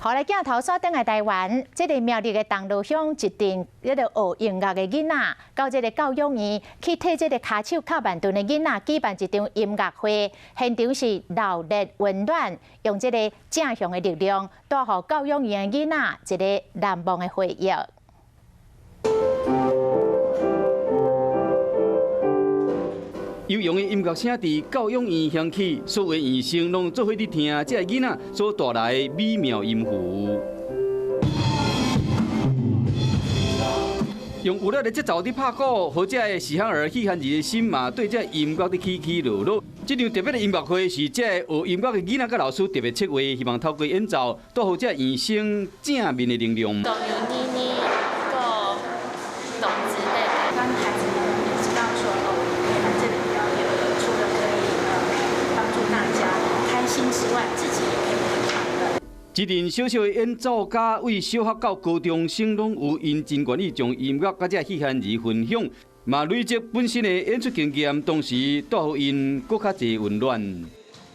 予來鏡頭煞轉來台灣，這个苗栗的銅鑼鄉一陣彼个學音樂的囡仔，到這个教養院去替這个跤手較慢鈍的囡仔舉辦一場音樂會，現場是熱烈溫暖，用這个正向的力量，帶予教養院的囡仔一个難忘的回憶。悠揚的音樂聲佇教養院響起，所有院生攏做伙佇聽這个囡仔所帶來的美妙音符。用有力的節奏佇拍鼓，予這个視障兒許涵兒的心嘛對這音樂佇起起落落。這場特別的音樂會是這個學音樂的囡仔佮老師特別策劃，希望透過演奏，帶予這院生正面的能量。哆咪咪個懂之類的，讓孩子們也知道說哦，原來這個表演除了可以幫助大家開心之外，自己也可以很快樂。一陣小小的演奏家，對小學到高中生攏有𪜶真願意將音樂佮這許涵兒分享，嘛累積本身的演出經驗，同時帶予𪜶閣較濟溫暖。